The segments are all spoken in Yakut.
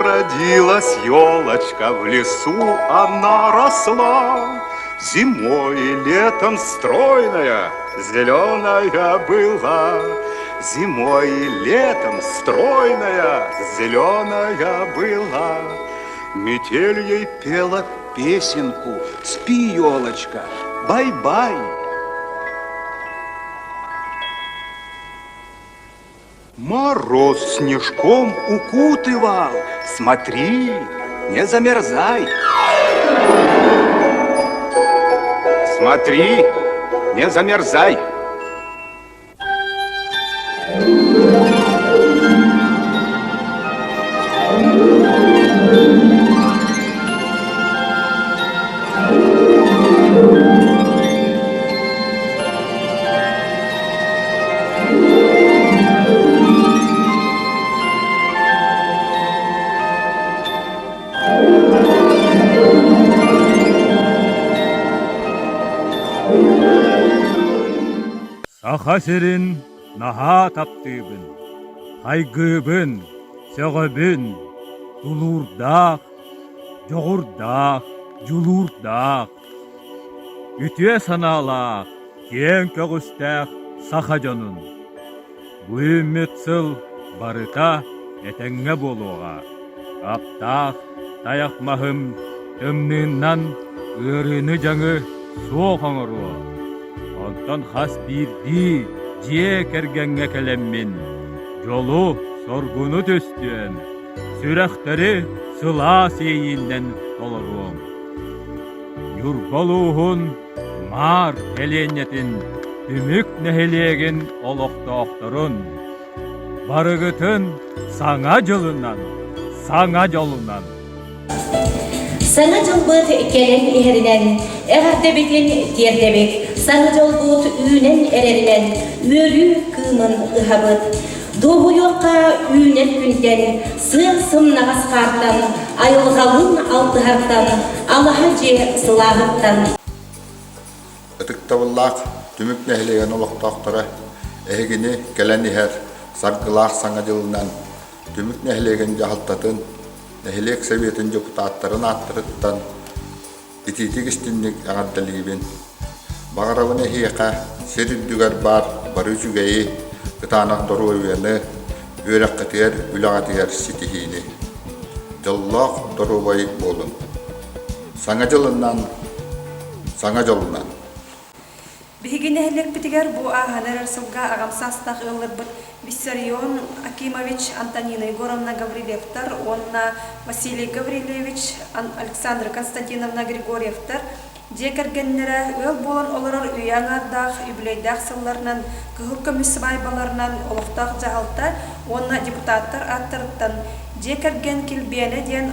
Родилась елочка, в лесу она росла, Зимой и летом стройная, зеленая была. Зимой и летом стройная, зеленая была. Метель ей пела песенку «Спи, елочка, бай-бай». Мороз снежком укутывал, смотри, не замерзай. Смотри, не замерзай. Саха сирин наһаа таптыыбын, хайгыыбын, сөҕөбүн, тулуурдаах, дьоҕурдаах, дьулуурдаах, Үтүө санаалаах, киэҥ көҕүстээх саха дьонун! Бу үүммүт сыл барыта этэҥҥэ буолуоҕа. Аптаах тайах маһым тымныыннан ыарыыны-дьаҥы суох оҥоруо. Онтон хас биирдии дьиэ кэргэҥҥэ кэлэммин дьолу-соргуну түстүөм, сүрэхтэри сылаас иэйииннэн толоруом. Ньурба улууһун Маар сэлиэнньэтин Түмүк нэһилиэгин олохтоохторун барыгытын Саҥа дьылынан, саҥа дьолунан! Саҥа дьылбыт кэлэн иһэринэн, эҕэрдэбитин тиэрдэбит, саҥа дьолбут үүнэн эрэринэн үөрүү кыымын ыһабыт. Дуоһуйуохха үүнэр күнтэн, сыа-сымнаҕас хаартан, айылҕалыын алтыһартан, алаһа дьиэ сылааһыттан. Ытыктабыллаах Түмүк нэһилиэгин олохтоохторо эһигини кэлэн иһэр саргылаах Саҥа дьылынан Түмүк нэһилиэгин дьаһалтатын, нэһилиэк Советын дьокутааттарын ааттарыттан Итиитик истинник эҕэрдэлиибин. Баҕарабын эһиэхэ сир үрдүгэр баар бары үчүгэйи, кытаанах доруобуйаны, үөрэххитигэр, үлэҕитигэр ситиһиини. Дьоллоох доруобай буолун. Саҥа дьылынан, саҥа дьолунан! Биһиги нэһилиэкпитигэр бу ааһан эрэр сылга аҕам саастаах ыалларбыт Виссарион Акимович, Антонина Егоровна Гаврильевтар уонна Василий Гаврильевич, Александра Константиновна Григорьевтар дьиэ кэргэннэрэ ыал буолан олорор үйэ аҥаардаах үбүлүөйдээх сылларынан кыһыл көмүс сыбаайбаларынан олохтоох дьаһалта уонна депутаттар ааттарыттан Дьиэ кэргэн килбиэнэ диэн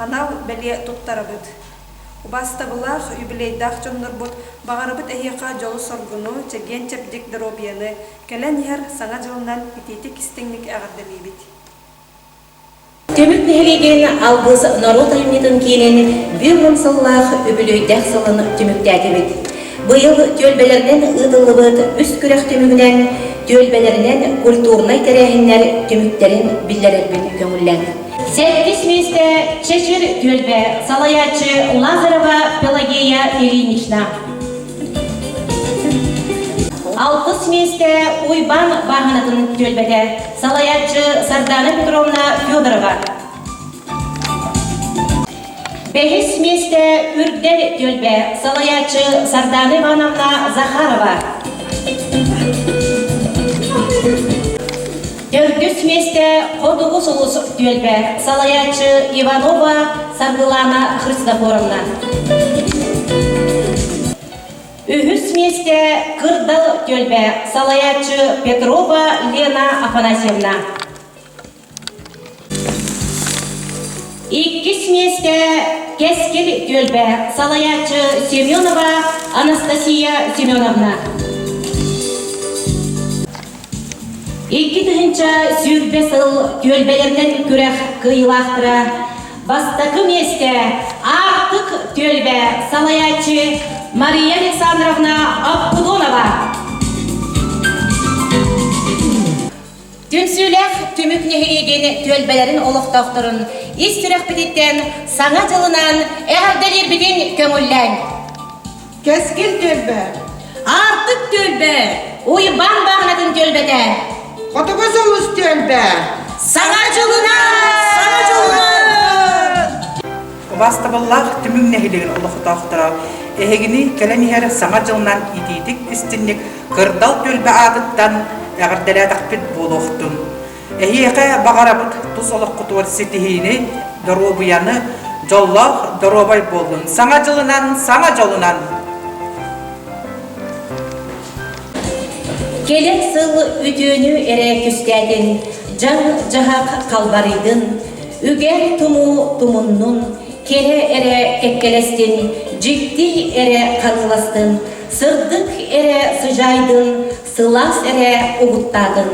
анал бэлиэ туттарабыт. Убаастабылаах, юбилейдаах дьоннорбут, баҕарабыт эһиэхэ дьолу-соргуну, чэгиэн-чэбдик доруобуйаны, кэлэн иһэр Саҥа дьылынан итиитик-истиҥник эҕэрдэлиибит! Түмүк нэһилиэгин Алгыс норуот айымньытын киинин бүөм сыллаах үбүлүөйдээх сылын түмүктээтибит. Быйыл түөлбэлэринэн ыытыллыбыт үс күрэх түмүгүнэн түөлбэлэринэн культурнай тэрээһиннэр түмүктэрин биллэрэрбин көҥүллээҥ. Сэттис миэстэ Чэчир түөлбэ салайааччы Лазарова Пелагея Ильинична. Алтыс миэстэ Уйбаан бааһынатын түөлбэтэ салайааччы Сардана Петровна Федорова. Бэһис миэстэ Үрдэл түөлбэ салайааччы Сардана Ивановна Захарова. Төрдүс миэстэ Хотугу сулус түөлбэ салайааччы Иванова Саргылана Христофоровна. Үһүс миэстэ Кырдал түөлбэ салайааччы Петрова Лена Афанасьевна. Иккис миэстэ Кэскил түөлбэ салайааччы Семенова Анастасия Семеновна. 2020 сыл түөлбэлэринэн күрэх кыайыылаахтара бастакы миэстэ Аартык түөлбэ салайааччы Мария Александровна Аппудонова. Түмсүүлээх түмүк нэһилиэгин түөлбэлэрин олохтоохторун ис сүрэхпититтэн Саҥа дьылынан эҕэрдэлиирбитин көҥүллээҥ! Кэскил түөлбэ! Аартык түөлбэ! Уйбаан бааһынатын түөлбэтэ! Хотугу сулус түөлбэ! Саҥа дьылынан! Саҥа дьылынан! Убаастабыллаах Түмүк нэһилиэгин олохтоохторо эһигини кэлэн иһэр Саҥа дьылынан итиитик истинник Кырдал түөлбэ аатыттан эҕэрдэлээтэхпит буолуохтун. Эһиэхэ баҕарабыт тус олоххутугар ситиһиини, доруобуйаны, дьоллоох доруобай буоллун. Саҥа дьылынан, саҥа дьолунан! Кэлэр сыл үтүөнү эрэ түстээтин, дьаҥ-дьаһах халбарыйдын, үгэн тумуу тумуннун, кэрэ эрэ кэккэлэстин, дьикти эрэ хаҥыластын, сырдык эрэ сыдьаайдын, сылаас эрэ угуттаатын.